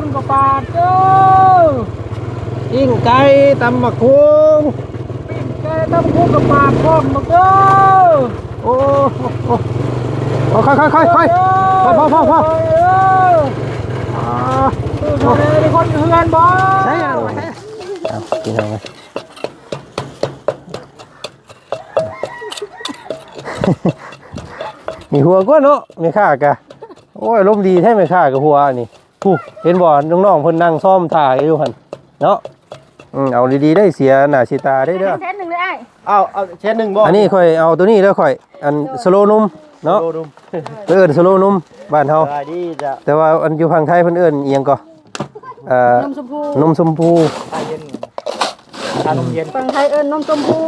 ມັນກໍປາດເດີ ປີ້ງໄກ່ຕຳບັກຫຸ່ງ ປີ້ງໄກ່ຕຳບັກຫຸ່ງກໍປາດພ້ອມບັກເດີ ໂອ້ ໂອ້ ໂອ້ ຄ່ອຍໆໆໆ ພໍໆໆ ເອີ ອ່າ ເອີ ເອີ ມີຄົນຢູ່ເຮືອນບໍ່ ໃຊ່ ເອົາ ພີ່ນ້ອງເອີຍ ມີຫົວກວ່າເນາະ ແມ່ຄ້າກະ ໂອ້ຍ ອາລົມດີແທ້ແມ່ຄ້າກະ ຫົວນີ້ ຜູ້ ເຫັນບໍ່ ນ້ອງໆເພິ່ນນັ່ງຊ້ອມຖ້າຢູ່ຫັ້ນເນາະ ອືມ ເອົາດີໆ ໄດ້ເສຍໜ້າເສຍຕາໄດ້ເດີ ແສນໜຶ່ງເລີຍອ້າຍ ເອົາ ເອົາແສນໜຶ່ງບໍ່ ອັນນີ້ຂ້ອຍເອົາໂຕນີ້ເດີຂ້ອຍ ອັນສະໂລນົມເນາະ ສະໂລນົມ ເອີ້ນສະໂລນົມບ້ານເຮົາ ສະບາຍດີເຈົ້າ ແຕ່ວ່າອັນຢູ່ຝັ່ງໄທເພິ່ນເອີ້ນອີ່ຫຍັງກໍ ເອີ ນົມຊົມພູ ນົມຊົມພູ ຊາເຢັນ ຊານົມເຢັນ ຝັ່ງໄທເອີ້ນນົມຊົມພູ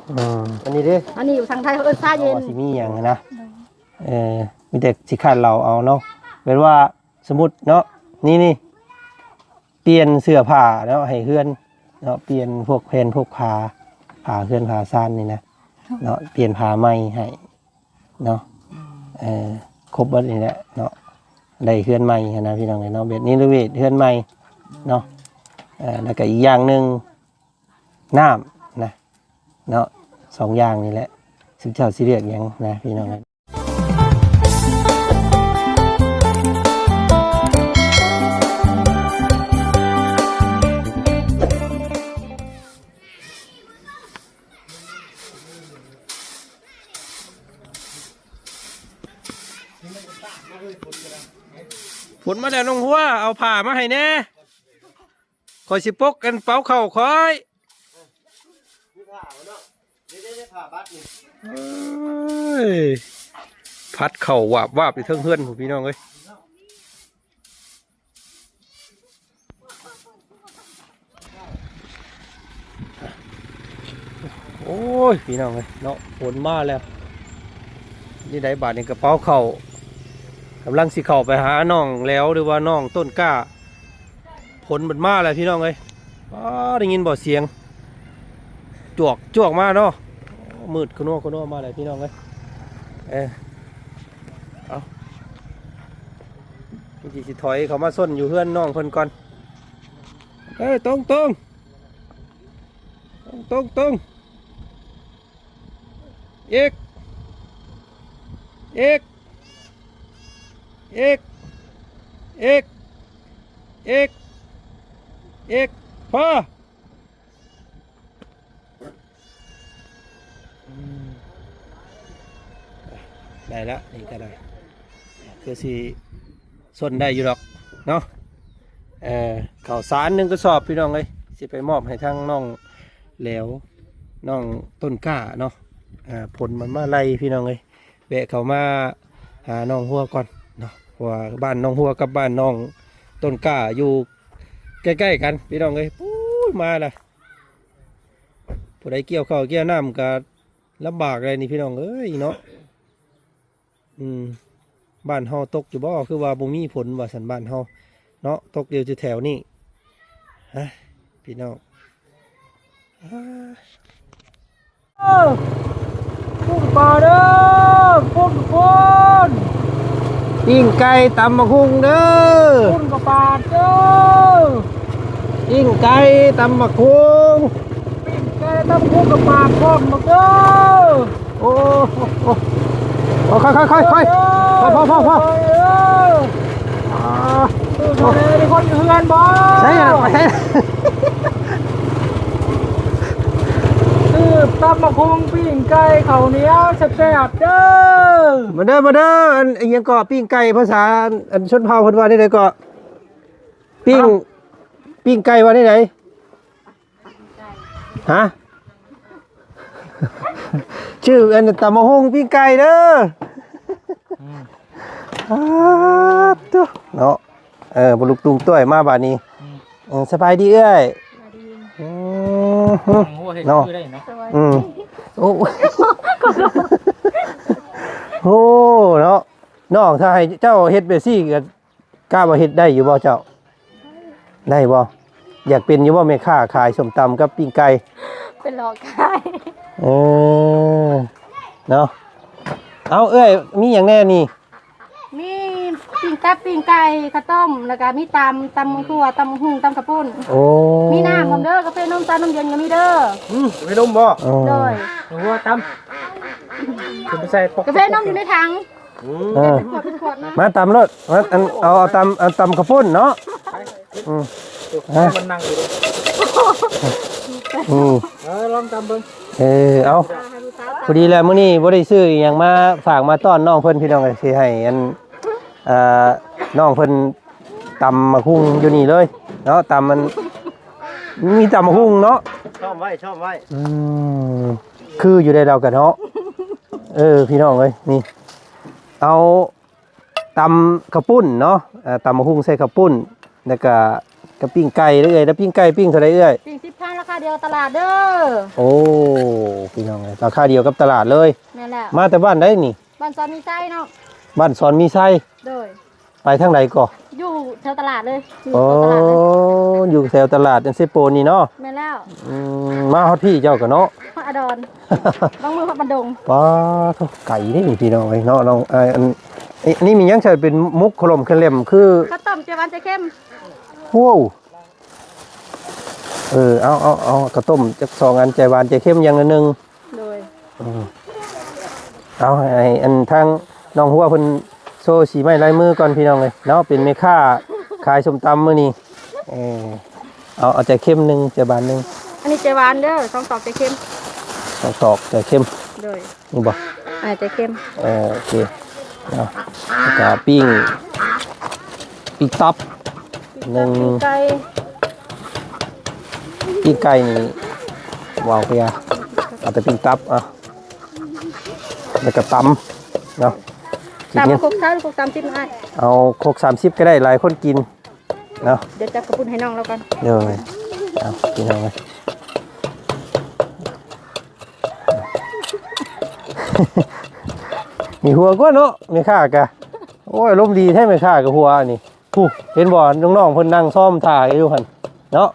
ອືມ ອັນນີ້ເດ້ ອັນນີ້ຢູ່ທາງໄທເຂົາເອີ້ນຊາເຢັນ ວ່າຊິມີຫຍັງນະ ເອີ ມີແຕ່ຊິຄາດເດົາເອົາເນາະ ແບບວ່າ ສົມມຸດເນາະ ນີ້ໆ ປ່ຽນເສື້ອຜ້າເນາະ ໃຫ້ເຮືອນເນາະ ປ່ຽນພວກແຜ່ນພວກຜ້າ ຜ້າເຮືອນຜ້າຊານນີ້ນະເນາະ ປ່ຽນຜ້າໃໝ່ໃຫ້ເນາະ ເອີ ຄົບເບິດນີ້ແຫຼະເນາະ ໄດ້ເຮືອນໃໝ່ຫັ້ນນະ ພີ່ນ້ອງເອີຍເນາະ ແບບ renovate ເຮືອນໃໝ່ເນາະ ເອີ ແລ້ວກະອີກຢ່າງໜຶ່ງ ນ້ຳນະເນາະ ສອງຢ່າງນີ້ແຫຼະ ຊຸມເຈົ້າຊິເລືອກຫຍັງນະ ພີ່ນ້ອງເອີຍ. ຝົນມາແລ້ວ ນ້ອງຫົວ ເອົາຜ້າມາໃຫ້ແດ່. ຂ້ອຍຊິປົກອັນເປົາເຂົ້າຂ້ອຍ ມີຜ້າບໍ່ເນາະ ເດ້ໆໆ ຜ້າບັດນີ້ ເອີຍ ພັດເຂົ້າວາບໆ ຢູ່ເທິງເຮືອນພຸ້ນ ພີ່ນ້ອງເອີຍ ໂອ້ຍ ພີ່ນ້ອງເອີຍເນາະ ຝົນມາແລ້ວ ນີ້ໄດ໋ ບາດນີ້ກະເປົາເຂົ້າ ກຳລັງຊິເຂົ້າໄປຫານ້ອງແຫຼວ ຫຼືວ່ານ້ອງຕົ້ນກ້າ ຝົນມັນມາແລ້ວພີ່ນ້ອງເອີຍ ອໍ ໄດ້ຍິນບໍ່ສຽງ ຈວກຈວກມາເນາະ ມືດຂະນົວຂະນົວມາແລ້ວພີ່ນ້ອງເອີຍ ເອີ ເອົາ ນີ້ຊິຖອຍເຂົ້າມາຊົນຢູ່ເຮືອນນ້ອງເພິ່ນກ່ອນ ເອີ ຕົງໆ ຕົງໆ ອີກ ອີກ ອີກ ອີກ ອີກ ອີກ ພໍ ອືມ ໄດ້ລະ ນີ້ກະໄດ້ ຄືຊິ ຊົນໄດ້ຢູ່ດອກເນາະ ເອີ ເຂົ້າສານໜຶ່ງກະສອບພີ່ນ້ອງເອີຍ ຊິໄປມອບໃຫ້ທາງນ້ອງແຫຼວ ນ້ອງຕົ້ນກ້າເນາະ ເອີ ຝົນມັນມາໄລ່ພີ່ນ້ອງເອີຍ ແວະເຂົ້າມາຫານ້ອງຫົວກ່ອນເນາະ ເພາະວ່າບ້ານນ້ອງຫົວກັບບ້ານນ້ອງຕົ້ນກ້າຢູ່ໃກ້ໆກັນພີ່ນ້ອງເອີຍ ປູ້ຍ ມາລະ ຜູ້ໃດກ່ຽວເຂົ້າກ່ຽວນ້ຳກະລຳບາກແລ້ວນີ້ພີ່ນ້ອງເອີຍເນາະ. ອືມ ບ້ານເຮົາຕົກຢູ່ບໍ່? ຄືວ່າບໍ່ມີຝົນວ່າຊັ້ນ ບ້ານເຮົາເນາະ ຕົກຢູ່ແຖວໆນີ້ ຮະ ພີ່ນ້ອງ ເອີ ປຸ້ງປາເດີ ປຸ້ງ ປຸ້ງ ປີ້ງໄກ່ຕຳບັກຫຸ່ງເດີ ປຸ້ງກະປາດເດີ ປີ້ງໄກ່ຕຳບັກຫຸ່ງ ປີ້ງໄກ່ຕຳບັກຫຸ່ງກະປາດພ້ອມບັກເດີ. ໂອ້ ໂອ້ ໂອ້ ຄ່ອຍໆໆໆ ພໍໆໆໆ ເອີ ອ່າ ເອີ ມີຄົນຢູ່ເຮືອນບໍ່? ໃຊ່ ໃຊ່ ຄືຕຳບັກຫຸ່ງ ປີ້ງໄກ່ ເຂົ້າໜຽວແຊບໆເດີ ມາເດີ ມາເດີ ອັນ ອີຫຍັງເກາະ ປີ້ງໄກ່ ພາສາ ອັນ ຊົນເຜົ່າເພິ່ນວ່າແນວໃດເກາະ? ປີ້ງ ເອົ້າ ປີ້ງໄກ່ວ່າແນວໃດ? ຮະ ຊື່ອັນຕຳບັກຫຸ່ງປີ້ງໄກ່ເດີ ອືມ ອາ ໂທ້ ເນາະ ເອີ ບຸລຸກຕຸງຕ້ວຍມາບາດນີ້ ອືມ ເອີ ສະບາຍດີເອື້ອຍ ສະບາຍດີ ອືມ ໂອ້ ເນາະ ອືມ ໂອ້ ໂອ້ ເນາະ ນ້ອງ ຖ້າໃຫ້ເຈົ້າເຮັດແບບຊີ້ກະ ກະວ່າເຮັດໄດ້ຢູ່ບໍ່ເຈົ້າ? ໄດ້ບໍ່? ຢາກເປັນຢູ່ບໍ່ແມ່ຄ້າຂາຍສົ້ມຕຳກັບປີ້ງໄກ່? ເປັນຫຼອກຂາຍ ເອີ ເນາະ ເອົາ ເອື້ອຍ ມີຫຍັງແດ່ນີ້? ມີປີ້ງ ກັບປີ້ງໄກ່ ເຂົ້າຕົ້ມ ແລ້ວກໍມີຕຳ ຕຳໝາກຖົ່ວ ຕຳບັກຫຸ່ງ ຕຳເຂົ້າປຸ້ນ. ໂອ້ ມີນ້ຳພ້ອມເດີ ກາເຟນົມ ຊານົມເຢັນກໍມີເດີ. ອືມ ກາເຟນົມບໍ່? ອໍ ໂດຍ ຫົວຕຳ ຂຶ້ນໄປໃສ່ປົກ ກາເຟນົມຢູ່ໃນຖັງ. ອືມ ເອີ ເປັນຂວດ ເປັນຂວດນະ ມາຕຳໂລດ ມາ ອັນ ເອົາ ເອົາຕຳ ເອົາຕຳເຂົ້າປຸ້ນເນາະ. ອືມ ໃຫ້ມັນນັ່ງຢູ່ເດ້. ອືມ ເອີ ລອງຕຳເບິ່ງ. ເອີ ເອົາ ພໍດີແລ້ວ ມື້ນີ້ບໍ່ໄດ້ຊື້ອີ່ຫຍັງມາຝາກມາຕ້ອນນ້ອງເພິ່ນ ພີ່ນ້ອງເອີຍ ຊິໃຫ້ອັນ ອ່າ ນ້ອງເພິ່ນຕຳໝາກຫຸ່ງຢູ່ນີ້ເລີຍເນາະ. ຕຳມັນ ມີຕຳໝາກຫຸ່ງເນາະ ຊ້ອມໄວ້ ຊ້ອມໄວ້. ອືມ ຄືຢູ່ໃດລາວກັນເນາະ. ເອີ ພີ່ນ້ອງເອີຍ ນີ້ ເອົາຕຳເຂົ້າປຸ້ນເນາະ ເອີ ຕຳໝາກຫຸ່ງໃສ່ເຂົ້າປຸ້ນ ແລ້ວກະ ກະປີ້ງໄກ່ເດີເອື້ອຍ. ແລ້ວປີ້ງໄກ່ປີ້ງເທົ່າໃດເອື້ອຍ? ປີ້ງສິບພັນ ລາຄາດຽວກັບຕະຫຼາດເດີ. ໂອ້ ພີ່ນ້ອງເອີຍ ລາຄາດຽວກັບຕະຫຼາດເລີຍ. ແມ່ນແລ້ວ ມາແຕ່ບ້ານໃດນີ້? ບ້ານສອນມີໄຊເນາະ. ບ້ານສອນມີໄຊ ໂດຍ. ໄປທາງໃດກໍ? ຢູ່ແຖວຕະຫຼາດເລີຍ ຢູ່ ໂອ້ ແຖວຕະຫຼາດເລີຍ ຢູ່ແຖວຕະຫຼາດອັນເຊໂປນນີ້ເນາະ. ແມ່ນແລ້ວ. ອືມ ມາຮອດພີ້ເຈົ້າກໍເນາະ ຮອດອາດອນ ບາງມື້ຮອດບ້ານດົງ. ປາໂທ້ ໄກເດ້ນີ້ ພີ່ນ້ອງເອີຍເນາະ. ນ້ອງ ເອີ ອັນ ອັນນີ້ມີຫຍັງໃສ່ ເປັນໝົກຂະຫຼົມຂະແຫຼມ ຄື ເຂົ້າຕົ້ມ ແຈ່ວຫວານ ແຈ່ວເຄັມ. ໂອ້ ເອີ ເອົາ ເອົາ ເອົາ ເຂົ້າຕົ້ມຈັກສອງອັນ ແຈ່ວຫວານ ແຈ່ວເຄັມຢ່າງລະໜຶ່ງ. ໂດຍ. ອືມ ເອົາ ໃຫ້ອັນທາງນ້ອງຫົວເພິ່ນໂຊສີໄມ້ລາຍມືກ່ອນ ພີ່ນ້ອງເອີຍເນາະ. ເປັນແມ່ຄ້າຂາຍສົ້ມຕຳມື້ນີ້. ເອີ ເອົາ ເອົາແຈ່ວເຄັມໜຶ່ງ ແຈ່ວຫວານໜຶ່ງ. ອັນນີ້ແຈ່ວຫວານເດີ ສອງຕອກແຈ່ວເຄັມ ສອງຕອກແຈ່ວເຄັມ. ໂດຍ. ນີ້ບໍ່? ອ່າ ຈະເຄັມ. ເອີ ໂອເຄເນາະ. ແລ້ວກະປີ້ງ ປີ້ງຕັບໜຶ່ງ ປີ້ງໄກ່ ປີ້ງໄກ່ນີ້ ເວົ້າເພຍ ເອົາແຕ່ປີ້ງຕັບ. ອ່ະ ແລ້ວກະຕຳເນາະ. ຕຳ ກິນ ເອົາຄົກເທົ່າ ຄົກສາມສິບ ອ້າຍ. ເອົາຄົກສາມສິບກໍໄດ້ ຫຼາຍຄົນກິນ. ເນາະ ດຽວຈັບເຂົ້າປຸ້ນໃຫ້ນ້ອງລາວກ່ອນ. ໂດຍ. ເອົາ ພີ່ນ້ອງເອີຍ ມີຫົວກວ່າເນາະ ແມ່ຄ້າກະ. ໂອ້ຍ ອາລົມດີແທ້ແມ່ຄ້າກະ ຫົວນີ້. ຜູ້ ເຫັນບໍ່ ນ້ອງໆເພິ່ນນັ່ງຊ້ອມຖ້າຢູ່ຫັ້ນເນາະ.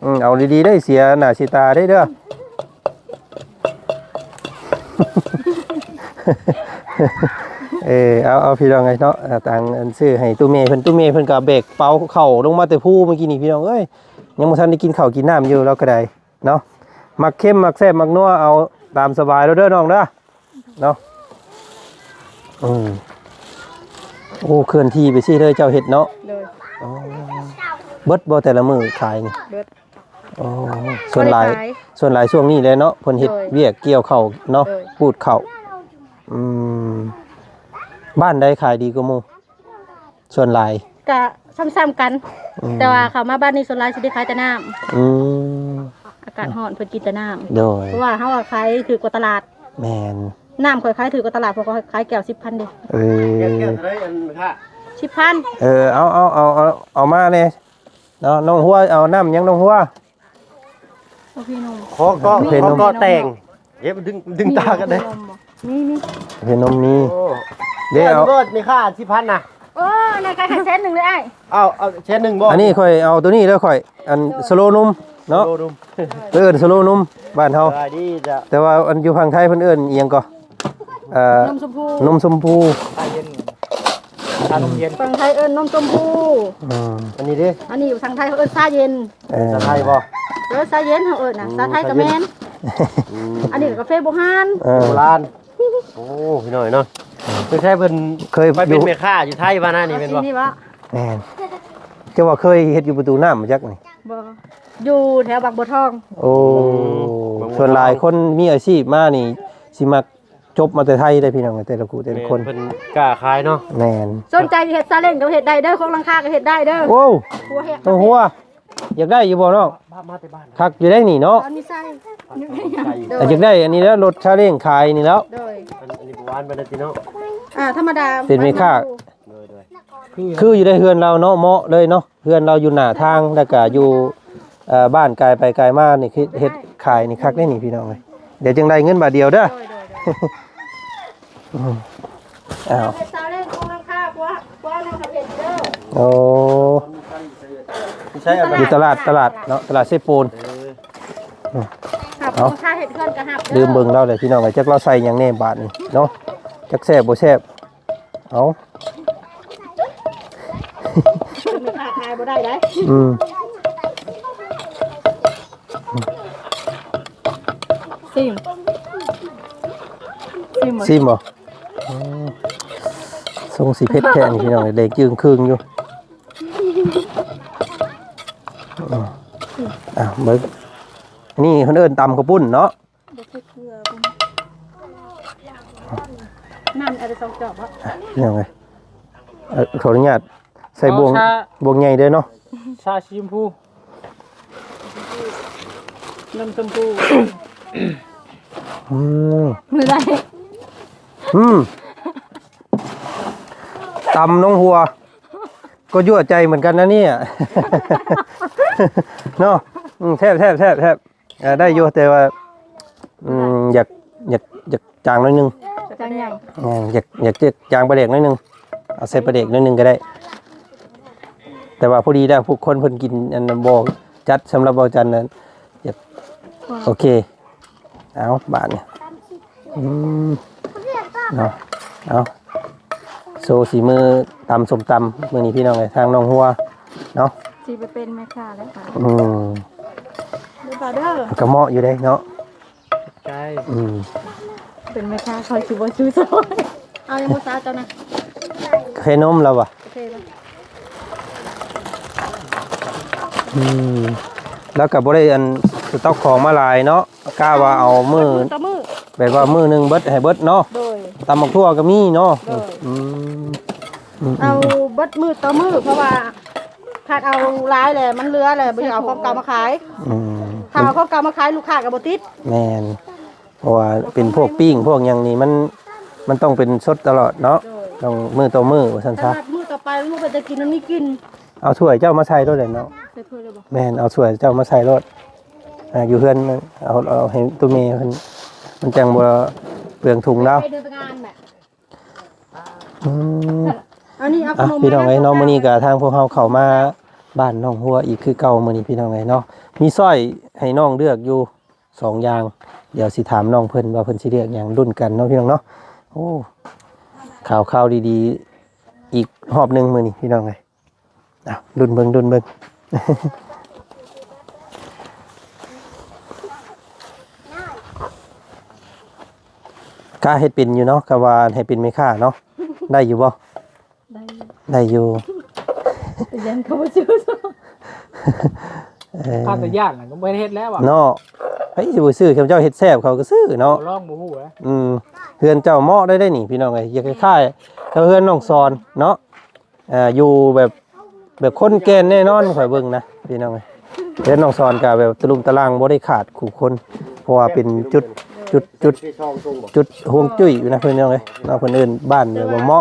ອືມ ເອົາດີໆເດີ້ ເສຍໜ້າເສຍຕາເດີ້. ເອີ ເອົາ ເອົາ ພີ່ນ້ອງເອີຍເນາະ ອ່າ ທາງອັນຊື້ໃຫ້ຕູ້ແມ່ເພິ່ນ ຕູ້ແມ່ເພິ່ນກໍແບກເປົາເຂົ້າລົງມາແຕ່ພູມື້ກີ້ນີ້ ພີ່ນ້ອງເອີຍ. ຍັງບໍ່ທັນໄດ້ກິນເຂົ້າກິນນ້ຳຢູ່ລາວກໍໄດ້ເນາະ. ມັກເຄັມ ມັກແຊບ ມັກນົວ ເອົາຕາມສະບາຍໂລດເດີ້ນ້ອງເດີ້ ເນາະ. ອືມ ໂອ້ ເຄື່ອນທີ່ໄປຊີ້ເລີຍ ເຈົ້າເຮັດເນາະ. ໂດຍ. ອໍ ເບິດບໍ່ແຕ່ລະມື້ຂາຍນີ້? ເບິດ. ອໍ ສ່ວນຫຼາຍ ບໍ່ໄດ້ຂາຍ ສ່ວນຫຼາຍຊ່ວງນີ້ແຫຼະເນາະ ເພິ່ນເຮັດ ໂດຍ ວຽກກ່ຽວເຂົ້າເນາະ. ໂດຍ. ປູດເຂົ້າ. ອືມ ບ້ານໃດຂາຍດີກວ່າໝູ່ ສ່ວນຫຼາຍ? ກະຊ້ຳໆກັນ. ອືມ ແຕ່ວ່າເຂົ້າມາບ້ານນີ້ສ່ວນຫຼາຍຊິໄດ້ຂາຍແຕ່ນ້ຳ. ອືມ ອາກາດຮ້ອນເພິ່ນກິນແຕ່ນ້ຳ. ໂດຍ. ເພາະວ່າເຮົາອະຂາຍຖືກກວ່າຕະຫຼາດ. ແມ່ນ. ນ້ຳຂ້ອຍຂາຍຖືກກວ່າຕະຫຼາດ ເພາະຂ້ອຍຂາຍແກ້ວສິບພັນເດ້. ເອີ ແກ້ວ ແກ້ວເທົ່າໃດອັນແມ່ຄ້າ? ສິບພັນ. ເອີ ເອົາ ເອົາ ເອົາ ເອົາ ເອົາມາແດ່. ເນາະ ນ້ອງຫົວ ເອົານ້ຳຫຍັງນ້ອງຫົວ? ໂອເຄ ນ້ອງ ຂໍກໍ ຂໍກໍແຕ່ງ. ເອີ ມັນດຶງ ດຶງຕາກັນເດ້. ມີ ມີ ເພນົມມີ. ໂອ້ ເດ້ ເອົາ ມີບໍ່ ມີຄ່າສິບພັນນະ? ໂອ້ ອັນນັ້ນກໍໃຫ້ແສນໜຶ່ງເລີຍອ້າຍ. ເອົາ ເອົາແສນໜຶ່ງບໍ່? ອັນນີ້ຂ້ອຍເອົາໂຕນີ້ເດີ ຂ້ອຍ ອັນ ໂດຍ ສະໂລນຸມເນາະ. ສະໂລນຸມ ເອີ້ນສະໂລນຸມ ບ້ານເຮົາ. ສະບາຍດີເຈົ້າ. ແຕ່ວ່າອັນຢູ່ຝັ່ງໄທເພິ່ນເອີ້ນອີ່ຫຍັງກໍ? ເອີ ນົມຊົມພູ ນົມຊົມພູ ຊາເຢັນ ຊານົມເຢັນ. ຝັ່ງໄທເອີ້ນນົມຊົມພູ. ອືມ ອັນນີ້ເດ້? ອັນນີ້ຢູ່ທາງໄທເຂົາເອີ້ນຊາເຢັນ. ເອີ ຊາໄທບໍ່? ເອີ ຊາເຢັນເຂົາເອີ້ນນະ. ອືມ ຊາໄທກໍແມ່ນ. ຊາເຢັນ. ອືມ ອັນນີ້ກາເຟບູຮານ. ເອີ ໂບລານ. ໂອ້ ພີ່ນ້ອງເນາະ ເພິ່ນໃຊ້ ເພິ່ນເຄີຍໄປເປັນແມ່ຄ້າຢູ່ໄທວ່ານະນີ້ແມ່ນບໍ່? ແມ່ນ. ເຈົ້າວ່າເຄີຍເຮັດຢູ່ປະຕູນ້ຳບໍ່ຈັກນີ້? ບໍ່ ຢູ່ແຖວບາງບົວທອງ. ໂອ້ ອືມ ສ່ວນຫຼາຍຄົນມີອາຊີບມານີ້ຊິມັກ ຈົບມາແຕ່ໄທເດ້ພີ່ນ້ອງ ແຕ່ລະຄູ່ແຕ່ລະຄົນ ແມ່ນ ເພິ່ນກ້າຂາຍເນາະ. ແມ່ນ. ສົນໃຈເຮັດຊາເລັ້ງກໍເຮັດໄດ້ເດີ ໂຄງຫຼັງຄາກໍເຮັດໄດ້ເດີ. ໂອ້ ຕ້ອງຫົວ ຢາກໄດ້ຢູ່ບໍ່ນ້ອງ? ມາ ມາແຕ່ບ້ານ ຄັກຢູ່ໄດ໋ນີ້ເນາະ. ສອນມີໄຊ ໂດຍ ຢາກໄດ້ອັນນີ້ແຫຼະ ລົດຊາເລັ້ງຂາຍນີ້ແຫຼະ. ໂດຍ. ອັນ ອັນນີ້ບໍ່ຫວານປານໃດຕິເນາະ. ອ່າ ທຳມະດາ ເປັນແມ່ຄ້າ. ໂດຍ ໂດຍ. ຄື ຄືຢູ່ໃນເຮືອນລາວເນາະ ເໝາະເລີຍເນາະ. ເຮືອນລາວຢູ່ໜ້າທາງ ແລ້ວກະຢູ່ ເອີ ບ້ານກາຍໄປກາຍມານີ້ ເຮັດ ເຮັດຂາຍນີ້ຄັກເດ້ນີ້ພີ່ນ້ອງເອີຍ. ດຽວຈຶ່ງໄດ້ເງິນບາດດຽວເດີ. ໂດຍ ໂດຍ ໂດຍ. ອືມ ອ້າວ ເຮັດຊາວເລັ້ງໂຄງຫຼັງຄາ ຜົວ ຜົວນ້ອງເຮັດເດີ. ໂອ້ ຢູ່ຕະຫຼາດ ຕະຫຼາດເນາະ ຕະຫຼາດເຊໂປນ. ເອີ ເອົາ ເຮັດເຮືອນກໍຮັບເດີ. ລືມເບິ່ງລາວແຫຼະພີ່ນ້ອງເອີຍ ຈັກລາວໃສ່ຫຍັງແດ່ບາດນີ້ເນາະ ຈັກແຊບບໍ່ແຊບ. ເອົາ ເປັນແມ່ຄ້າຂາຍບໍ່ໄດ້ໃດ. ອືມ ຊີມ ຊີມບໍ່? ຊີມບໍ່? ອືມ ຊົງຊິເຜັດແທ້ນີ້ພີ່ນ້ອງ ແດງຈຶ່ງຄຶ່ງຢູ່. ອືມ ອ່ະ ເບິ່ງ ອັນນີ້ເພິ່ນເອີ້ນຕຳເຂົ້າປຸ້ນເນາະ. ບໍ່ໃສ່ເກືອ ນ້ຳເອົາໄປສອງຈອກບໍ່? ຍັງໄງ ເອີ ຂໍອະນຸຍາດໃສ່ບ່ວງ ເອົາຊາ ບ່ວງໃຫຍ່ເດີເນາະ. ຊາສີຊົມພູ ນ້ຳຊົມພູ. ອືມ ມື້ໃດ? ອືມ ຕຳໜອງຫົວ ກໍຍົວໃຈເໝືອນກັນນະເນຍ ເນາະ. ອືມ ແຊບໆໆໆ. ເອີ ໄດ້ຢູ່ ແຕ່ວ່າ ອືມ ຢາກ ຢາກ ຢາກຈາງໜ້ອຍໜຶ່ງ. ຈາງຫຍັງ? ເອີ ຢາກ ຢາກຈາງປາແດກໜ້ອຍໜຶ່ງ ເອົາໃສ່ປາແດກໜ້ອຍໜຶ່ງກໍໄດ້. ແຕ່ວ່າພໍດີແລ້ວ ພວກຄົນເພິ່ນກິນອັນນັ້ນບໍ່ຈັດ ສຳລັບເວົ້າຈັນນັ້ນ ຢາກ ໂອເຄ. ເອົາ ບາດນີ້ ອືມ ເນາະ ເອົາ ໂຊສີມືຕຳສົ້ມຕຳມື້ນີ້ພີ່ນ້ອງເອີຍ ທາງນ້ອງຫົວເນາະ ຊິໄປເປັນແມ່ຄ້າແລ້ວ. ອືມ ເດີ ກໍເໝາະຢູ່ເດ້ເນາະ. ໃຊ່ ອືມ ເປັນແມ່ຄ້າຂ້ອຍຊິບໍ່ສູ້ຊອຍ. ເອົາຍັງບໍ່ຊາເຈົ້ານະ ເຄນມລາວວ່າ. ໂອເຄລະ. ອືມ ແລ້ວກໍບໍ່ໄດ້ອັນສະຕັອກຂອງມາຫຼາຍເນາະ ກະວ່າເອົາມື້ ມື້ຕໍ່ມື້ ແບບວ່າມື້ໜຶ່ງເບິດໃຫ້ເບິດເນາະ. ໂດຍ ຕຳໝາກຖົ່ວກໍມີເນາະ. ໂດຍ ອືມ ອືມ ເອົາເບິດມື້ຕໍ່ມື້ ເພາະວ່າຄັນເອົາຫຼາຍແລ້ວມັນເຫຼືອແລ້ວ ບໍ່ຢາກເອົາຂອງເກົ່າມາຂາຍ. ອືມ ຖ້າເອົາຂອງເກົ່າມາຂາຍ ລູກຄ້າກໍບໍ່ຕິດ. ແມ່ນ. ເພາະວ່າເປັນພວກປີ້ງພວກຫຍັງນີ້ ມັນ ມັນຕ້ອງເປັນສົດຕະຫຼອດເນາະ. ໂດຍ ຕ້ອງມື້ຕໍ່ມື້ວ່າຊັ້ນຊະ. ຖ້າມື້ຕໍ່ໄປມັນບໍ່ເປັນຕາກິນ ມັນມີກິ່ນ. ເອົາຖ້ວຍເຈົ້າມາໃສ່ໂລດແຫຼະເນາະ. ໃສ່ຖ້ວຍເລີຍບໍ່? ແມ່ນ ເອົາຖ້ວຍເຈົ້າມາໃສ່ໂລດ. ອ່າ ຢູ່ເຮືອນ ເອົາ ເອົາໃຫ້ຕູ້ເມເພິ່ນ ມັນຈັ່ງບໍ່ເປືອງຖົງລາວ. ໄປເດີນໄປງານແຫຼະ. ອືມ ອັນນີ້ເອົາ ອ່ະ ຂະໜົມ ພີ່ນ້ອງເອີຍເນາະ ມານຳ ມື້ນີ້ກໍທາງພວກເຮົາເຂົ້າມາບ້ານໜອງຫົວອີກຄືເກົ່າ ມື້ນີ້ພີ່ນ້ອງເອີຍເນາະ ມີຊ້ອຍໃຫ້ນ້ອງເລືອກຢູ່ ສອງຢ່າງ ດຽວຊິຖາມນ້ອງເພິ່ນວ່າເພິ່ນຊິເລືອກຫຍັງ ລຸ້ນກັນເນາະພີ່ນ້ອງເນາະ. ໂອ້ ຂ່າວ ຂ່າວດີໆ ອີກຮອບໜຶ່ງມື້ນີ້ພີ່ນ້ອງເອີຍ. ເອົ້າ ລຸ້ນເບິ່ງ ລຸ້ນເບິ່ງ. ກະເຮັດເປັນຢູ່ເນາະ ກະວ່າໃຫ້ເປັນແມ່ຄ້າເນາະ ໄດ້ຢູ່ບໍ່? ໄດ້ຢູ່ ໄດ້ຢູ່ ແຕ່ຢ້ານເຂົາບໍ່ຊື້. ເອີ ຖ້າແຕ່ຢ້ານນະກໍບໍ່ເຮັດແລ້ວຫວາເນາະ. ໃຜຊິບໍ່ຊື້ ເຈົ້າເຮັດແຊບເຂົາກໍຊື້ເນາະ. ບໍ່ລອງບໍ່ຮູ້ແຫຼະ. ອືມ ເຮືອນເຈົ້າເໝາະໄດ້ ໄດ້ນີ້ພີ່ນ້ອງເອີຍ ຢາກຄ້າຍໆ ກັບເຮືອນນ້ອງສອນເນາະ. ເອີ ຢູ່ແບບ ແບບຄົນແກ່ນແນ່ນອນ ຂ້ອຍເບິ່ງນະພີ່ນ້ອງເອີຍ. ເຮືອນນ້ອງສອນກໍແບບຕະລຸມຕະລັງ ບໍ່ໄດ້ຂາດຄູ່ຄົນ ເພາະວ່າເປັນຈຸດ ຈຸດ ຈຸດ ຈຸດຮວງຈຸ້ຍຢູ່ນະພີ່ນ້ອງເອີຍເນາະ. ເພິ່ນເອີ້ນບ້ານແບບວ່າເໝາະ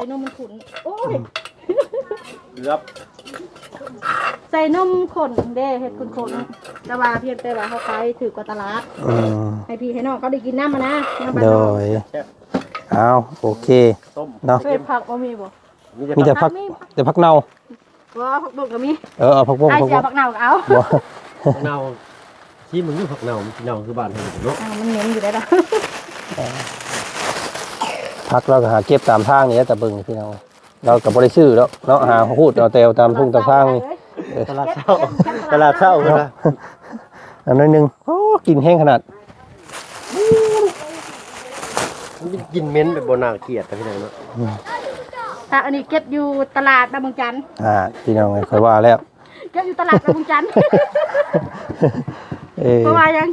ໃສ່ນົມຂຸ້ນເດ້ ເຮັດຂຸ້ນໆ ແຕ່ວ່າພຽງແຕ່ວ່າເຮົາຂາຍຖືກກວ່າຕະຫຼາດ. ອືມ ໃຫ້ພີ່ໃຫ້ນ້ອງເຂົາໄດ້ກິນນຳນະ ນຳບ້ານເຮົາ. ໂດຍ ເອົາ ໂອເຄເນາະ. ເອີ ຜັກບໍ່ມີບໍ່? ມີແຕ່ ມີແຕ່ຜັກ ແຕ່ຜັກເນົ່າ. ບໍ່ ຜັກບົ້ງກໍມີ. ເອີ ເອົາຜັກບົ້ງ ອ້າຍ ຜັກບົ້ງ ຊິເອົາຜັກເນົ່າກໍເອົາ. ບໍ່ ຜັກເນົ່າ ທີ່ມັນຢູ່ ຜັກເນົ່າ ມັນຊິເນົ່າຄືບ້ານເຮົາເນາະ. ອ່າ ມັນເໝັນຢູ່ໄດ໋ລະ. ຜັກລາວກໍຫາເກັບຕາມທາງນີ້ແຫຼະ ຕາເບິ່ງພີ່ນ້ອງ ລາວກໍບໍ່ໄດ້ຊື້ດອກເນາະ ຫາຮູດເອົາແຕ່ຕາມທົ່ງຕາມທາງນີ້. ເອີ ຕະຫຼາດເຊົ້າ ຕະຫຼາດເຊົ້າເນາະ. ອັນໜ້ອຍໜຶ່ງ ໂອ້ ກິ່ນແຮງຂະໜາດ. ມັນເປັນກິ່ນເໝັນແບບບໍ່ໜ້າກຽດນະພີ່ນ້ອງເນາະ. ອືມ ຜັກອັນນີ້ເກັບຢູ່ຕະຫຼາດບ້ານເມືອງຈັນ. ອ່າ ພີ່ນ້ອງເອີຍ ຂ້ອຍວ່າແລ້ວ ເກັບຢູ່ຕະຫຼາດບ້ານເມືອງຈັນ. ເອີ ເພາະວ່າຫຍັງ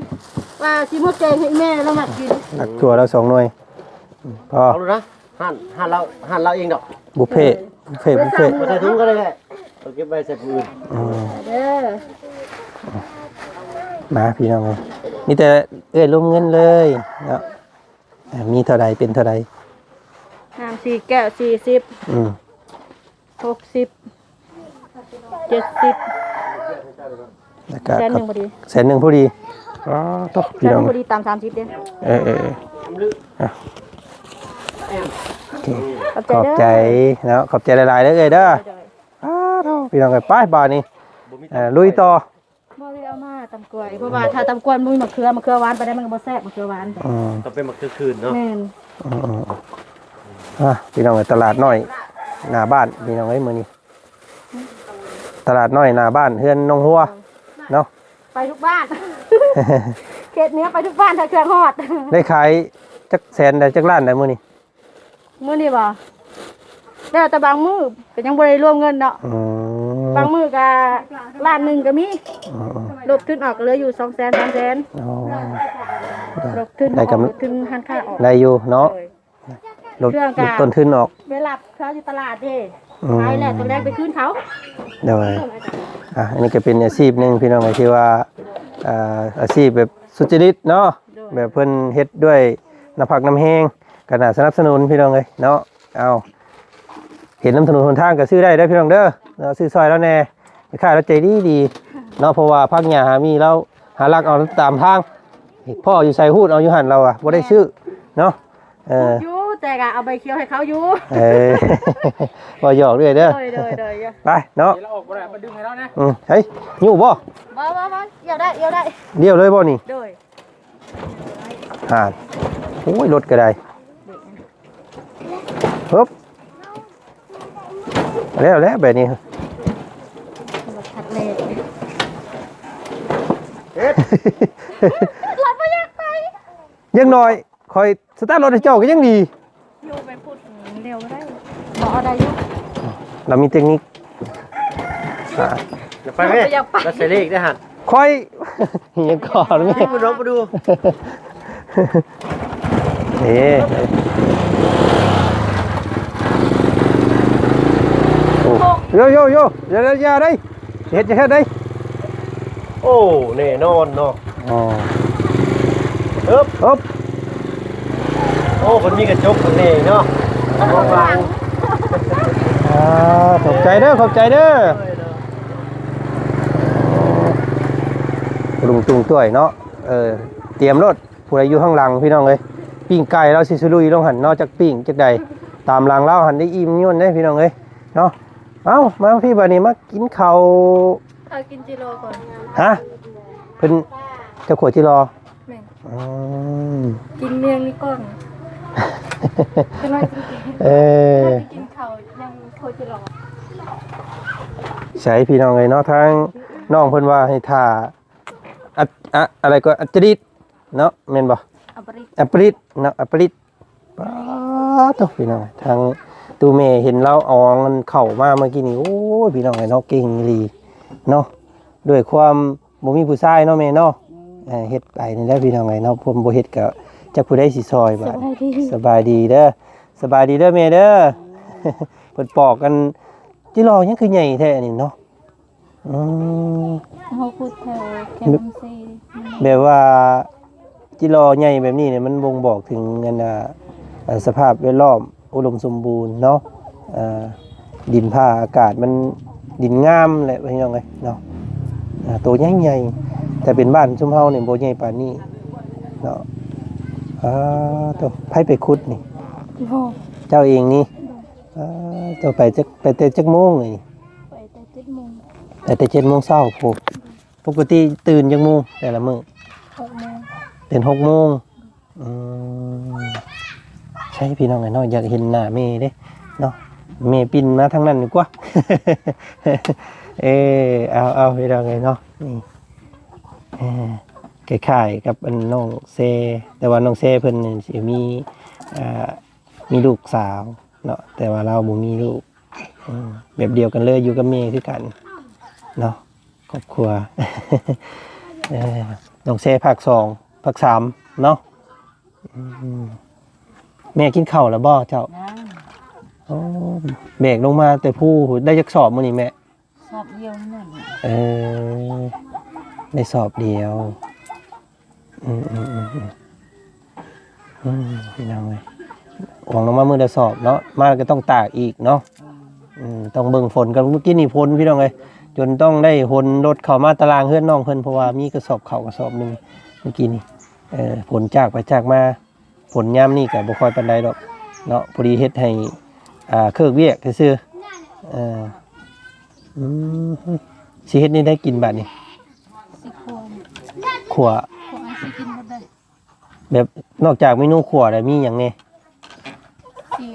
ວ່າຊິມາແກງໃຫ້ແມ່ລາວມັກກິນ. ຜັກຖົ່ວລາວສອງໜ່ວຍ. ອືມ ພໍ ເອົາໂລດນະ. ຮ້ານ ຮ້ານລາວ ຮ້ານລາວເອງດອກ. ບຸບເພ ເອີ ບຸບເພ ບຸບເພ ບໍ່ໃສ່ຖົງກໍໄດ້ແຫຼະ ເອົາເກັບໄວ້ໃສ່ຜູ້ອື່ນ. ອືມ ເດີ ມາພີ່ນ້ອງເອີຍ ມີແຕ່ເອື້ອຍລົມເງິນເລີຍເນາະ. ເອີ ມີເທົ່າໃດເປັນເທົ່າໃດ? ນ້ຳສີ່ແກ້ວ ສີ່ສິບ. ອືມ ຫົກສິບ ເຈັດສິບ ແລ້ວກໍແສນໜຶ່ງພໍດີ. ແສນໜຶ່ງພໍດີ. ອໍ ຕົກ ແສນໜຶ່ງພໍດີ ຕຳສາມສິບເດ້. ເອີ ເອີ ເອີ ໂອເຄ ຂອບໃຈເດີ ຂອບໃຈເນາະ ຂອບໃຈຫຼາຍໆເດີເອື້ອຍເດີ. ໂດຍ ໂດຍ ອ້າວ ພີ່ນ້ອງເອີຍ ໄປບາດນີ້ ເອີ ລຸຍຕໍ່. ບໍ່ໄດ້ເອົາມາຕຳກ້ວຍ ເພາະວ່າຖ້າຕຳກ້ວຍມັນບໍ່ມີໝາກເຂືອ ໝາກເຂືອຫວານປານໃດມັນກໍບໍ່ແຊບ ໝາກເຂືອຫວານ. ອືມ ຕ້ອງເປັນໝາກເຂືອຂືນເນາະ. ແມ່ນ. ອ່າ ພີ່ນ້ອງເອີຍ ຕະຫຼາດນ້ອຍໜ້າບ້ານ ພີ່ນ້ອງເອີຍ ມື້ນີ້ ຕະຫຼາດນ້ອຍໜ້າບ້ານເຮືອນໜອງຫົວເນາະ ໄປທຸກບ້ານ ເຂດເໜືອໄປທຸກບ້ານ ຖ້າເຄື່ອງຮອດ. ໄດ້ຂາຍຈັກແສນໃດ ຈັກລ້ານໃດມື້ນີ້? ມື້ນີ້ບໍ່? ແລ້ວແຕ່ບາງມື້ ກໍຍັງບໍ່ໄດ້ລວມເງິນເນາະ. ອືມ ບາງມື້ກໍລ້ານໜຶ່ງກໍມີ. ອືມໆ ລົບທຶນອອກກໍເຫຼືອຢູ່ສອງແສນ ສາມແສນ. ອໍ ລົບທຶນ ໄດ້ກຳ ອອກ ລົບທຶນຮ້ານຄ້າອອກ ໄດ້ຢູ່ເນາະ. ໂດຍ ລົດ ເຄື່ອງກະ ລົດຕົ້ນທຶນອອກ ໄປຮັບເຂົາຢູ່ຕະຫຼາດເດ້. ອືມ ຂາຍແລ້ວຕອນແລງໄປຄືນເຂົາ. ໂດຍ ອ່ະ ອັນນີ້ກໍເປັນອາຊີບໜຶ່ງ ພີ່ນ້ອງເອີຍ ທີ່ວ່າ ອ່າ ອາຊີບແບບສຸດຈະລິດເນາະ. ໂດຍ ແບບເພິ່ນເຮັດດ້ວຍນ້ຳພັກນ້ຳແຮງ ກໍໜ້າສະໜັບສະໜູນ ພີ່ນ້ອງເອີຍເນາະ. ເອົາ ເຫັນນຳຖະໜົນຫົນທາງກໍຊື້ໄດ້ເດີພີ່ນ້ອງເດີເນາະ ຊື້ຊ່ອຍລາວແດ່ ແມ່ຄ້າລາວໃຈດີໆເນາະ. ເພາະວ່າຜັກຫຍ້າຫາມີ ລາວຫາລັກເອົາຕາມທາງ ພໍ້ຢູ່ໃສຮູດເອົາຢູ່ຫັ້ນ ລາວວ່າບໍ່ໄດ້ຊື້ເນາະ. ເອີ ຮູດຢູ່ ແຕ່ກໍເອົາໃບຂຽວໃຫ້ເຂົາຢູ່. ເອີ ເວົ້າຫຍອກເລື້ອຍເດີ. ໂດຍໆໆ ໄປເນາະ ດຽວລາວອອກບໍ່ໄດ້ ມາດຶງໃຫ້ລາວແດ່. ອືມ ເຮີ້ຍ ຍູ້ບໍ່? ບໍ່ໆໆ ດຽວໄດ້ ດຽວໄດ້ ດຽວເລີຍບໍ່ນີ້? ໂດຍ ຫານ ໂອ້ຍ ລົດກໍໄດ້ ຮຶບ ແລ້ວແຫຼະແບບນີ້ ລົດຄັນແລກ ເຮັດ ລົດບໍ່ຢາກໄປ ຢ່າງໜ້ອຍຂ້ອຍສະຕາດລົດໃຫ້ເຈົ້າກໍຍັງດີ. ຢູ່ໄປພຸ້ນເລັວບໍ່ໄດ້ ບໍ່ ເອົາໄດ້ຢູ່ ລາວມີເຕັກນິກ. ອ່າ ຢ່າໄປແມ່ ບໍ່ຢາກໄປ ລາວໃສ່ເລກໄດ້ຫັ້ນ ຂ້ອຍ ຍັງກ່ອນ ເຮັດບໍ່ດອກບໍ່ດູ ເອີ ໂອ້ ໂຢໂຢໂຢ ຢ່າ ຢ່າໄດ້ ເຮັດ ເຮັດໄດ້. ໂອ້ ແນ່ນອນເນາະ. ອໍ ເອີບ ເອີບ ໂອ້ ເພິ່ນມີກະຈົກຂ້າງໃນເນາະ. ອ່າ ຂອບໃຈເດີ ຂອບໃຈເດີ ລຸງຕຸງຕ້ວຍເນາະ. ເອີ ຕຽມໂລດ ຜູ້ໃດຢູ່ຂ້າງຫຼັງ ພີ່ນ້ອງເອີຍ ປີ້ງໄກ່ລາວຊິສະລຸຍລົງຫັ້ນເນາະ ຈັກປີ້ງຈັກໃດ ຕາມຫຼັງລາວຫັ້ນໄດ້ອີ່ມຍົນເດ້ ພີ່ນ້ອງເອີຍເນາະ. ເອົ້າ ມາພີ່ບາດນີ້ ມາກິນເຂົ້າ ເອົາກິນຈິໂລກ່ອນ. ຮະ? ເພິ່ນ ເຈົ້າຂົວຈິໂລ? ແມ່ນ. ອືມ ກິນມຽງນີ້ກ່ອນ ຈັກໜ້ອຍຈຶ່ງກິນ. ເອີ ກິນເຂົ້າຍັງຂົວຈິໂລ. ໃສພີ່ນ້ອງເອີຍເນາະ ທາງນ້ອງເພິ່ນວ່າໃຫ້ຖ້າ ອະ ອະ ອະໄລກໍ ອັດຈະລິດ ເນາະ ແມ່ນບໍ່? ອັບປະລິດ ອັບປະລິດເນາະ ອັບປະລິດ. ປາດໂທ້ ພີ່ນ້ອງ ທາງຕູ້ແມ່ເຫັນລາວເອົາເຂົ້າມາເມື່ອກີ້ນີ້ ໂອ້ຍ ພີ່ນ້ອງເອີຍເນາະ ເກັ່ງອີ່ຫຼີເນາະ. ດ້ວຍຄວາມບໍ່ມີຜູ້ຊາຍເນາະແມ່ເນາະ ເອີ ເຮັດໄປນີ້ແຫຼະ ພີ່ນ້ອງເອີຍເນາະ. ພວມບໍ່ເຮັດກໍຈັກຜູ້ໃດຊິຊ່ອຍບາດ. ສະບາຍດີ ສະບາຍດີເດີ ສະບາຍດີເດີແມ່ເດີ. ເພິ່ນປອກກັນ ຈິລໍຍັງຄືໃຫຍ່ແທ້ນີ້ເນາະ. ອືມ ເຮົາຂຸດແຖວແຄມເຊ ແບບວ່າຈິລໍໃຫຍ່ແບບນີ້ນີ້ ມັນບົ່ງບອກເຖິງອັນນ່າ ເອີ ສະພາບແວດລ້ອມອຸດົມສົມບູນເນາະ. ເອີ ດິນຟ້າອາກາດມັນ ດິນງາມແຫຼະ ພີ່ນ້ອງເອີຍເນາະ. ເອີ ໂຕໃຫຍ່ໆ ແຕ່ເປັນບ້ານຊຸມເຮົານີ້ບໍ່ໃຫຍ່ປານນີ້ເນາະ. ອາ ໂຕ ໃຜໄປຂຸດນີ້? ພໍ່ ເຈົ້າເອງນີ້? ອາ ເຈົ້າໄປຈັກ ໄປແຕ່ຈັກໂມງນີ້? ໄປແຕ່ເຈັດໂມງ ໄປແຕ່ເຈັດໂມງເຊົ້າພຸ້ນ. ປົກກະຕິຕື່ນຈັກໂມງແຕ່ລະມື້? ຫົກໂມງ ຕື່ນຫົກໂມງ. ອືມ ໃຊ່ ພີ່ນ້ອງເອີຍເນາະ ຢາກເຫັນໜ້າແມ່ເດ້ເນາະ. ແມ່ປິ່ນມາທາງນັ້ນດີກວ່າ. ເອີ ເອົາໆ ພີ່ນ້ອງເອີຍເນາະ ນີ້ ເອີ ຄ້າຍໆ ກັບອັນນ້ອງແຊ ແຕ່ວ່ານ້ອງແຊເພິ່ນນີ້ຊິມີ ອ່າ ມີລູກສາວເນາະ ແຕ່ວ່າລາວບໍ່ມີລູກ. ອືມ ແບບດຽວກັນເລີຍ ຢູ່ກັບແມ່ຄືກັນເນາະ ຄອບຄົວ. ເອີ ນ້ອງແຊພາກສອງ ພາກສາມເນາະ. ອືມ ແມ່ກິນເຂົ້າແລ້ວບໍ່ເຈົ້າ? ຍັງ. ໂອ້ ແບກລົງມາແຕ່ພູໄດ້ຈັກສອບມື້ນີ້ແມ່? ສອບດຽວນັ້ນ. ເອີ ໄດ້ສອບດຽວ. ອືມໆໆໆ ອືມ ພີ່ນ້ອງເອີຍ ຫວັງລົງມາມື້ລະສອບເນາະ ມາແລ້ວກໍຕ້ອງຕາກອີກເນາະ. ອືມ ອືມ ຕ້ອງເບິ່ງຝົນກັນ. ມື້ກີ້ນີ້ຝົນ ພີ່ນ້ອງເອີຍ ຈົນຕ້ອງໄດ້ຫົນລົດເຂົ້າມາຕະລ່າງເຮືອນນ້ອງເພິ່ນ ເພາະວ່າມີກະສອບເຂົ້າກະສອບໜຶ່ງມື້ກີ້ນີ້. ເອີ ຝົນຈາກໄປຈາກມາ ຝົນຍາມນີ້ກໍບໍ່ຄ່ອຍປານໃດດອກເນາະ ພໍດີເຮັດໃຫ້ ອ່າ ເຄີກວຽກຊື່ໆ. ເອີ ອືມ ຊິເຮັດແນວໃດກິນບາດນີ້? ຊິຂົ້ວ ຂົ້ວ ຂົ້ວຊິກິນບໍ່ໄດ້. ແບບນອກຈາກເມນູຂົ້ວແລ້ວມີຫຍັງແດ່? ຊິ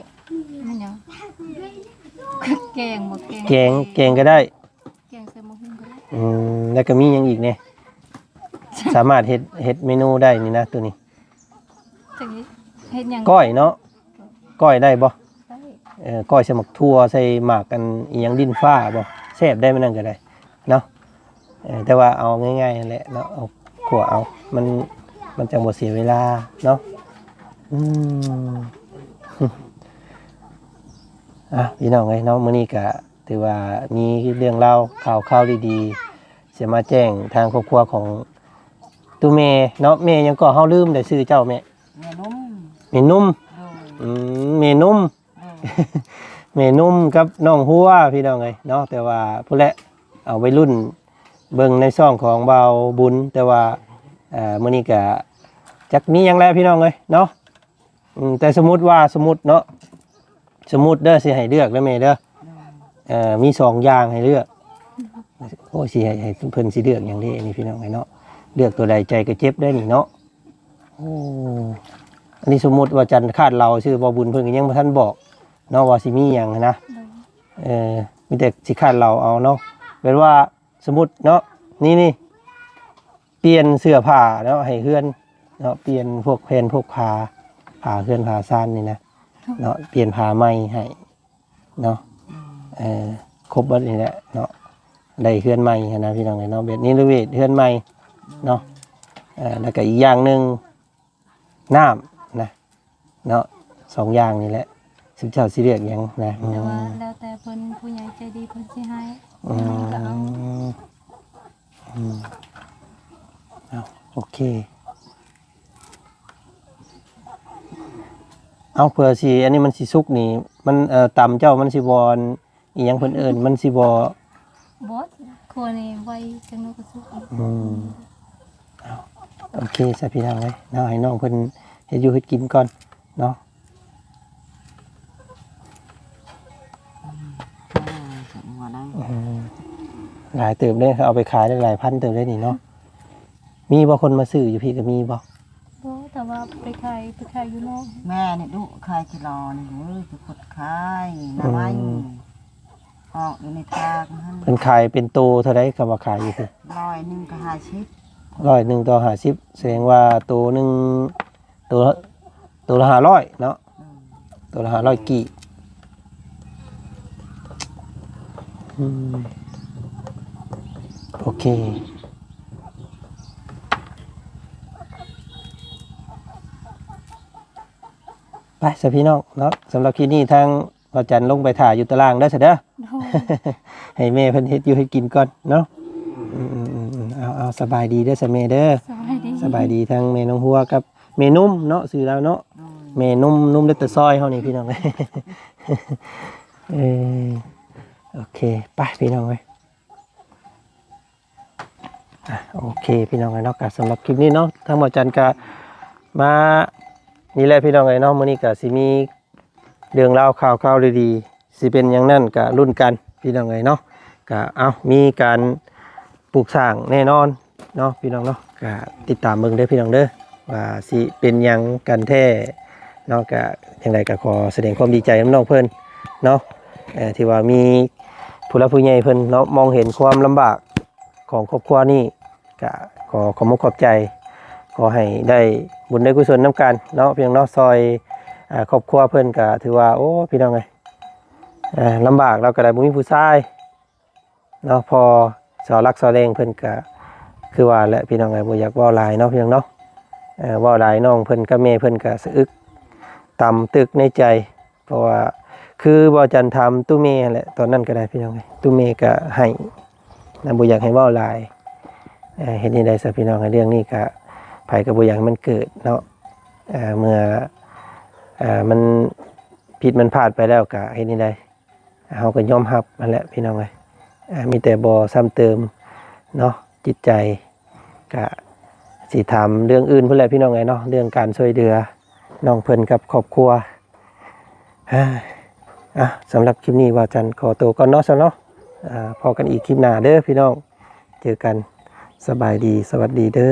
ມີຫຍັງ? ແກງບໍ່? ແກງ ແກງ ແກງກໍໄດ້. ແກງ ແລ້ວກໍມີຫຍັງອີກແດ່? ສາມາດເຮັດ ເຮັດເມນູໄດ້ນີ້ນະ ໂຕນີ້. ຈັກເຮັດຫຍັງ? ກ້ອຍເນາະ? ກ້ອຍໄດ້ບໍ່? ໄດ້. ເອີ ກ້ອຍໃສ່ໝາກຖົ່ວ ໃສ່ໝາກອັນອີ່ຫຍັງ ດິນຟ້າບໍ່? ແຊບໄດ໋ ມັນນັ້ນກໍໄດ້ເນາະ. ເອີ ແຕ່ວ່າເອົາງ່າຍໆນັ້ນແຫຼະເນາະ ເອົາຂົ້ວເອົາ ມັນ ມັນຈັ່ງບໍ່ເສຍເວລາເນາະ. ອືມ ອ່ະ ພີ່ນ້ອງເອີຍເນາະ ມື້ນີ້ກະຖືວ່າມີເລື່ອງລາວຂ່າວຄາວດີໆ ຊິມາແຈ້ງທາງຄອບຄົວຂອງຕູ້ແມ່ເນາະ. ແມ່ຫຍັງກໍ ເຮົາລືມໄດ້ຊື່ເຈົ້າແມ່? ແມ່ນຸ່ມ. ແມ່ນຸ່ມ. ໂດຍ. ອືມ ແມ່ນຸ່ມ. ໂດຍ. ແມ່ນຸ່ມກັບນ້ອງຫົວ ພີ່ນ້ອງເອີຍເນາະ. ແຕ່ວ່າພຸ້ນແຫຼະ ເອົາໄວ້ລຸ້ນເບິ່ງໃນຊ່ອງຂອງບ່າວບຸນ. ແຕ່ວ່າ ເອີ ມື້ນີ້ກະຈັກມີຫຍັງແຫຼະ ພີ່ນ້ອງເອີຍເນາະ. ອືມ ແຕ່ສົມມຸດວ່າ ສົມມຸດເນາະ ສົມມຸດເດີ ຊິໃຫ້ເລືອກເດີແມ່ເດີ. ໂດຍ. ເອີ ມີສອງຢ່າງໃຫ້ເລືອກ. ໂອ້ຍ ຊິໃຫ້ ໃຫ້ເພິ່ນຊິເລືອກຫຍັງເດ້ ອັນນີ້ ພີ່ນ້ອງເອີຍເນາະ. ເລືອກຕົວໃດໃຈກໍເຈັບໄດ໋ນີ້ເນາະ. ໂອ້ ອັນນີ້ສົມມຸດວ່າຈັນຄາດເດົາຊື່ ບ່າວບຸນເພິ່ນກໍຍັງບໍ່ທັນບອກເນາະ ວ່າຊິມີຫຍັງຫັ້ນນະ. ໂດຍ. ເອີ ມີແຕ່ຊິຄາດເດົາເອົາເນາະ ແບບວ່າສົມມຸດເນາະ ນີ້ ນີ້ ປ່ຽນເສື້ອຜ້າເນາະ ໃຫ້ເຮືອນເນາະ ປ່ຽນພວກແຜ່ນພວກຜ້າ ຜ້າເຮືອນຜ້າຊານນີ້ນະເນາະ ປ່ຽນຜ້າໃໝ່ໃຫ້ເນາະ. ເອີ ຄົບເບິດນີ້ແຫຼະເນາະ ໄດ້ເຮືອນໃໝ່ຫັ້ນນະ ພີ່ນ້ອງເອີຍເນາະ ແບບເນລະເວດເຮືອນໃໝ່ເນາະ. ເອີ ແລ້ວກໍອີກຢ່າງໜຶ່ງ ນ້ຳນະເນາະ ສອງຢ່າງນີ້ແຫຼະ ຊຸມເຈົ້າຊິເລືອກຫຍັງນະ? ແຕ່ວ່າ ອືມ ແລ້ວແຕ່ເພິ່ນ ຜູ້ໃຫຍ່ໃຈດີເພິ່ນຊິໃຫ້ ອືມ ເຮົາກໍເອົາ. ອືມ ເອົາ ໂອເຄ ເອົາ ເພື່ອຊິ ອັນນີ້ມັນຊິສຸກນີ້ ມັນ ເອີ ຕຳເຈົ້າມັນຊິບໍ່ ອີ່ຫຍັງເພິ່ນເອີ້ນ ມັນຊິບໍ່ ບໍ່ ຄົວນີ້ໄວຈັກໜ້ອຍກໍສຸກ. ອືມ ເອົາ ໂອເຄຊະ ພີ່ນ້ອງເອີຍເນາະ ໃຫ້ນ້ອງເພິ່ນເຮັດຢູ່ເຮັດກິນກ່ອນເນາະ. ອືມ ອືມ ຫຼາຍເຕີບເດ້ ເອົາໄປຂາຍໄດ້ຫຼາຍພັນເຕີບເດ້ນີ້ເນາະ. ມີບໍ່ຄົນມາຊື້ຢູ່ພີ້ ກໍມີບໍ່? ບໍ່ ແຕ່ວ່າໄປຂາຍ ໄປຂາຍຢູ່ນອກ. ແມ່ນີ້ດຸ ຂາຍກິໂລນີ້ ໂອ້ຍ ໄປຂຸດຂາຍ ອືມ ນາໄມ້ ອອກຢູ່ໃນທາງຫັ້ນ. ເພິ່ນຂາຍເປັນໂຕເທົ່າໃດ ຄຳວ່າຂາຍຢູ່ພີ້? ຮ້ອຍໜຶ່ງຕໍ່ຫ້າສິບ ຮ້ອຍໜຶ່ງຕໍ່ຫ້າສິບ ສະແດງວ່າໂຕໜຶ່ງ ໂຕ ໂຕລະຫ້າຮ້ອຍເນາະ. ໂຕລະຫ້າຮ້ອຍກີບ. ອືມ ໂອເຄ ໄປຊະພີ່ນ້ອງເນາະ. ສຳລັບຄລິບນີ້ທາງ ວ່າຈັນລົງໄປຖ້າຢູ່ຕາລ່າງເດີຊະເດີ. ໂດຍ. ໃຫ້ແມ່ເພິ່ນເຮັດຢູ່ເຮັດກິນກ່ອນເນາະ. ອືມໆໆ ເອົາໆ ສະບາຍດີເດີຊະແມ່ເດີ. ສະບາຍດີ ສະບາຍດີທັງແມ່ນ້ອງຫົວກັບແມ່ນຸ່ມເນາະ ຊື່ລາວເນາະ. ໂດຍ. ແມ່ນຸ່ມ ນຸ່ມເລັກຕະຊອຍເຮົານີ້ພີ່ນ້ອງ. ເອີ ໂອເຄ ໄປພີ່ນ້ອງເອີຍ. ອ່ະ ໂອເຄ ພີ່ນ້ອງເອີຍເນາະ ກໍສຳລັບຄລິບນີ້ເນາະ ທາງບ່າວຈັນກໍມານີ້ແຫຼະ ພີ່ນ້ອງເອີຍເນາະ. ມື້ນີ້ກໍຊິມີເລື່ອງລາວຂ່າວຄາວດີໆ ຊິເປັນຫຍັງນັ້ນກໍລຸ້ນກັນ ພີ່ນ້ອງເອີຍເນາະ. ກໍ ເອົ້າ ມີການປຸກສ້າງແນ່ນອນເນາະ ພີ່ນ້ອງເນາະ. ກໍຕິດຕາມເບິ່ງເດີ ພີ່ນ້ອງເດີ ວ່າຊິເປັນຫຍັງກັນແທ້ເນາະ. ກໍຈັ່ງໃດກໍຂໍສະແດງຄວາມດີໃຈນຳນ້ອງເພິ່ນເນາະ ເອີ ທີ່ວ່າມີຜູ້ຫຼັກຜູ້ໃຫຍ່ເພິ່ນເນາະ ມອງເຫັນຄວາມລຳບາກ ຂອງຄອບຄົວນີ້ ກະຂໍຂອບມຸກຂອບໃຈ ຂໍໃຫ້ໄດ້ບຸນໄດ້ກຸສົນນຳກັນເນາະ ພີ່ນ້ອງເນາະ. ຊ່ອຍ ອາ ຄອບຄົວເພິ່ນກະຖືວ່າ ໂອ້ ພີ່ນ້ອງເອີຍ ອາ ລຳບາກ ລາວກະໄດ້ບໍ່ມີຜູ້ຊາຍເນາະ. ພໍ່ເສົາຫຼັກເສົາແຫຼ່ງເພິ່ນກະ ຄືວ່າແຫຼະ ພີ່ນ້ອງເອີຍ ບໍ່ຢາກເວົ້າຫຼາຍເນາະ ພີ່ນ້ອງເນາະ. ເວົ້າຫຼາຍນ້ອງເພິ່ນກັບແມ່ເພິ່ນກະສະອຶກ ຕຳຕຶກໃນໃຈ. ເພາະວ່າຄືບ່າວຈັນຖາມຕູ້ແມ່ຫັ້ນແຫຼະ ຕອນນັ້ນກໍໄດ້ພີ່ນ້ອງເອີຍ ຕູ້ແມ່ກໍໄຫ້ນະ ບໍ່ຢາກໃຫ້ເວົ້າຫຼາຍ. ເຮັດແນວໃດຊະພີ່ນ້ອງ ເລື່ອງນີ້ກໍໃຜກໍບໍ່ຢາກໃຫ້ມັນເກີດເນາະ. ເມື່ອມັນຜິດມັນພາດໄປແລ້ວກໍເຮັດແນວໃດ ເຮົາກໍຍອມຮັບຫັ້ນແຫຼະພີ່ນ້ອງເອີຍ. ມີແຕ່ບໍ່ຊ້ຳເຕີມເນາະຈິດໃຈ. ກະຊິຖາມເລື່ອງອື່ນພຸ້ນແຫຼະພີ່ນ້ອງເອີຍເນາະ ເລື່ອງການຊ່ວຍເຫຼືອນ້ອງເພິ່ນກັບຄອບຄົວ. ອາ ສຳລັບຄລິບນີ້ບ່າວຈັນຂໍໂຕກ່ອນເນາະ ຊັ້ນເນາະ. ພໍ້ກັນອີກຄລິບໜ້າເດີພີ່ນ້ອງ ເຈີກັນ ສະບາຍດີ ສະຫວັດດີເດີ.